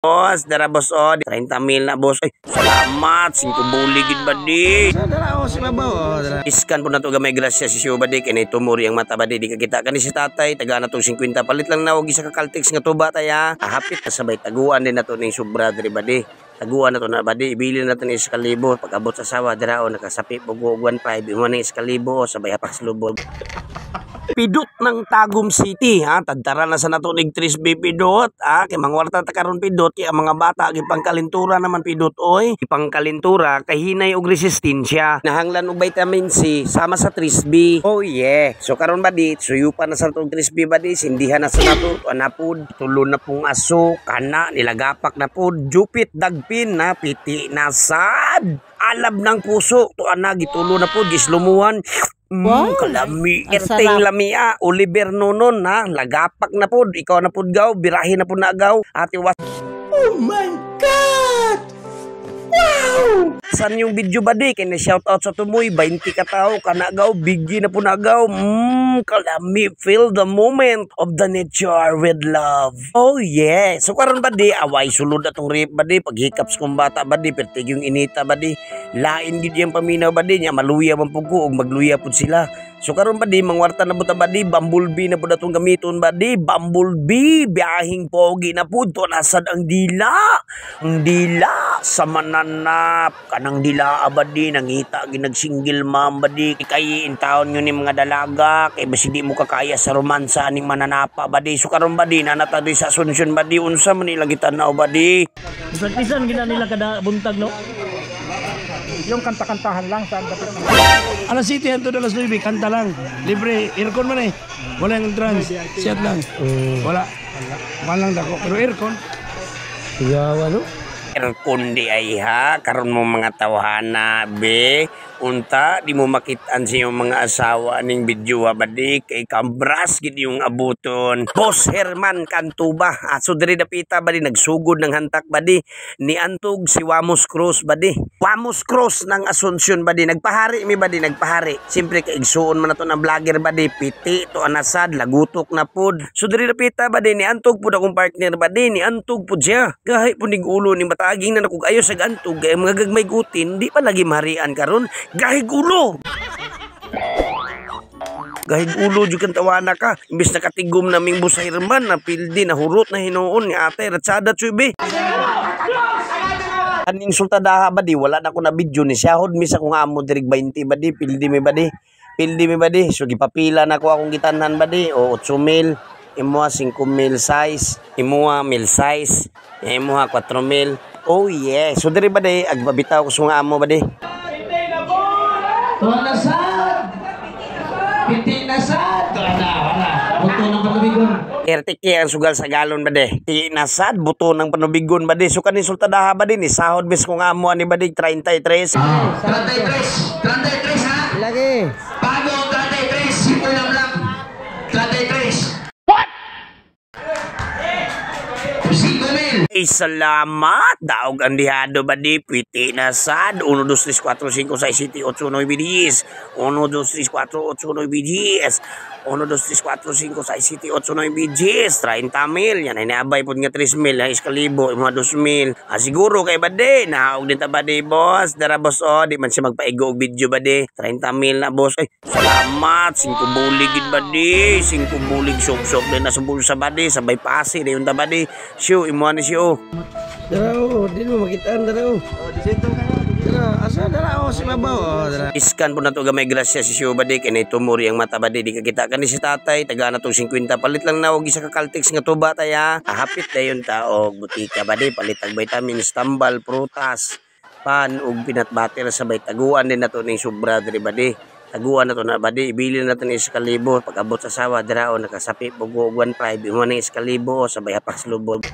Boss, dara boss oh, 30 mil na, boss. Ay, salamat, 5 buli gid ba di. Sa dara oh, si babaw oh, dara. Iskan po na to gamay grasya si Siyo badi kay tumori ang mata badi di ka kita kani si tatay taga na tong 50 palit lang na og isa ka Caltex nga tuba taya. Hapit na sabay taguan din nato ning sobra diri badi. Taguan na to na badi, ibili na to ni isa ka libo pag abot sa sawa dira o nakasapi pog og 1.5 imo ning 1,000 sabay hapak sa lubog. Pidot ng Tagum City ha, tadtara na sa nato nig 3B pidot ha, kay mangwarta ta karon pidot kay ang mga bata gipangkalintura naman pidot oy, ipangkalintura kay hinay og resistensya, nahanglan og vitamin C sama sa 3B. Oh yeah, so karon badi suyupan na sa natong 3B badi, sindihan na sa nato anapod tulo na pong aso kana nilagapak na pod jupit dagpin na piti na sad alab ng puso to ana gitulo na pod gislumuhan. Wow. Kalami. Ang Erting sarap. Lamia, Oliver Nonon ha, lagapak na pod, ikaw na pod gaw, birahe na pod na gaw. Ate was Oh my God! Wow! San yung video ba di? Kaya shout out sa tumoy, 20 ka tao, kanagaw, biggie na po nagaw. Kalami, feel the moment of the nature with love. Oh yeah. So karon ba di, away sulod atong rip ba di, paghikaps kong bata ba di, pertig yung inita ba di, lain gid yung paminaw ba di, nya maluya man pud ko, ug magluya pud sila. So karon ba di, mangwarta na buta ba di, bumblebee na pud atong gamiton ba di, bumblebee, biyahing pogi na pud, to nasad ang dila. Ang dila sa mananap, kanang dila abadi, nangita ginagsinggil ma'am badi, kay intawon nyo ni mga dalaga, kay basi di mo kakaya sa romansa aning mananapa badi. So karon badi, nanata di sa Asuncion badi, unsa man ilang gitanaw badi. Praktisan gina nila kada buntag, no? Yung kanta-kantahan lang saan dapat. Alas City hantod alas 9, kanta lang. Libre, aircon man eh. Wala yung entrance. Siyat lang. Wala. Wala lang dako. Pero aircon. Yawa, no? Aircon di ay ha, karon mo mga tawhana be, unta di mo makitaan sa iyong mga asawa ning video ha badi kay kambras gid yung abuton. Boss Herman Cantuba, aso diri dapita badi nagsugod ng hantak badi, ni antog si Wamos Cruz badi. Wamos Cruz ng Asuncion badi, nagpahari mi badi, nagpahari. Siyempre kay igsuon man nato ng vlogger badi, piti to anasad, lagutok na pod. So diri dapita badi ni antog pud akong partner badi, ni antog pud siya. Gahi pud ning ulo ni mataging na nakug ayo sa gantog kay mga gagmay gutin, di pa lagi maharian karon. Gahig ulo. Gahig ulo jud kang tawana ka. Imbes nakatigom naming Boss Herman na pildi na hurot na hinuon ni ate ratsada chuy. Aning sultadaha badi wala na ko na video ni siyahod mi sa kong amo dirig 20 badi pildi mi badi. Pildi mi badi. So gipapila na ko akong gitanhan badi o 8 mil, imuha 5 mil size, imuha mil size, imuha 4 mil. Oh yeah. So diri badi agbabitaw ko sa mga amo badi. Tuwa sad! Piti na sad! Tuwa na, wala. Buto ng patubigon. Ertiki ang sugal sa galon bade. Ti nasad buto ng panubigon bade. So kanin sultadaha bade ni sahod bis kong amo ani bade 33. 33! 33 ha? Lagi. Bago ang 33, simple lang lang. 33. What? 5 mil. Ay, salamat. Daog ang dihado badi. Piti na sad. 1, 2, 3, 4, 5, 6, 7, 8, 9, 10. 1, 2, 3, 4, 8, 9, 10. 1, 2, 3, 4, 5, 6, 7, 8, 9, 10. 30 mil. Yan ay naabay po nga 3 mil. Ay, iskalibo. Mga 2 mil. Ah, siguro kay bade. Naog din ta bade, boss. Dara, boss, oh. Di man siya magpaigo og video bade. 30 mil na, boss. Ay, salamat. 5 bulig gid bade. 5 bulig sok-sok din na sa bulsa bade. Sabay pasi na yung ta bade. Siyo, imuha ni siyo. Dara oh, di mo makitaan dara oh. Dara, asa dara oh si babaw oh, dara. Iskan po na to gamay grasya si Siyo badi kay tumori ang mata badi di ka kita kani si tatay taga na tong 50 palit lang na og isa ka Caltex nga tuba taya. Hapit dayon ta og butika badi palit ang vitamins, tambal, prutas, pan ug peanut butter sabay taguan din nato ning sobra diri badi. Taguan na to na badi, ibili na nato ni 1,000 pag abot sa sawa dira o nakasapi pug og 1.5 imo ning 1,000 sabay hapak sa lubog.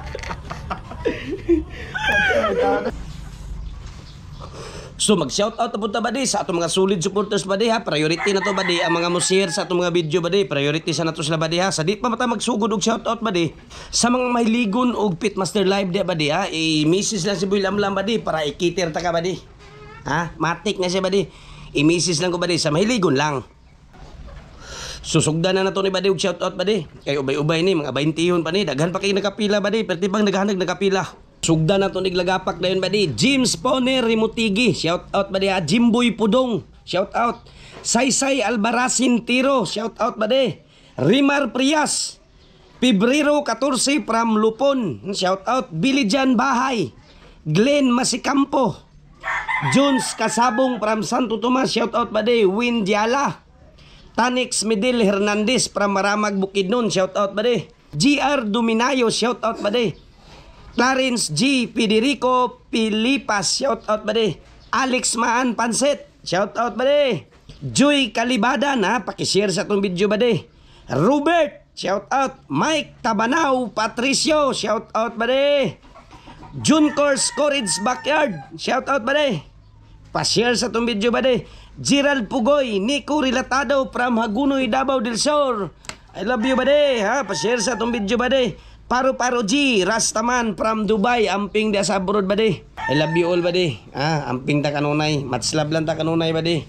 So mag-shoutout na punta badi sa atong mga solid supporters badi ha. Priority na to badi ang mga mo-share sa atong mga video badi. Priority sa nato sila badi ha. Sa di pa mata magsugod og shoutout badi sa mga mahiligon og Pitmaster Live di badi ha. I-message lang si Boy Lamlam badi para ikiter ta ka badi. Ha? Matik na siya badi. I-message lang ko badi sa mahiligon lang. Susugdan na nato ni badi og shoutout badi. Kay ubay-ubay ni mga 20 pa ni daghan pa kay nakapila badi. Perti pang naghanag nakapila. Sugda na to niglagapak dayon, badi. James Poner Rimutigi, shout out, badi ha. Jimboy Pudong, shout out. Saysay Albarasin Tiro, shout out, badi. Rimar Prias, Pebrero 14 from Lupon, shout out. Billy Jan Bahay, Glenn Masikampo, Jones Kasabong from Santo Tomas, shout out, bade. Win Diala, Tanix Medel Hernandez from Maramag, Bukidnon, shout out, bade. GR Dominayo, shout out, bade. Clarence G. Federico Pilipas, shout out, bade. Alex Maan Panset, shout out, bade. Joy Kalibadan, ha, pakishare sa atong video, bade. Robert, shout out. Mike Tabanao Patricio, shout out, bade. Junkers Courage Backyard, shout out, bade. Pa-share sa atong video, bade. Gerald Pugoy, Nico Relatado from Hagunoy, Davao del Sur. I love you, bade, ha. Pa-share sa atong video, bade. Paro Paro G, Rastaman from Dubai, amping dia sa abroad, bade. I love you all, bade. Ah, amping ta kanunay, much love lang ta kanunay, bade.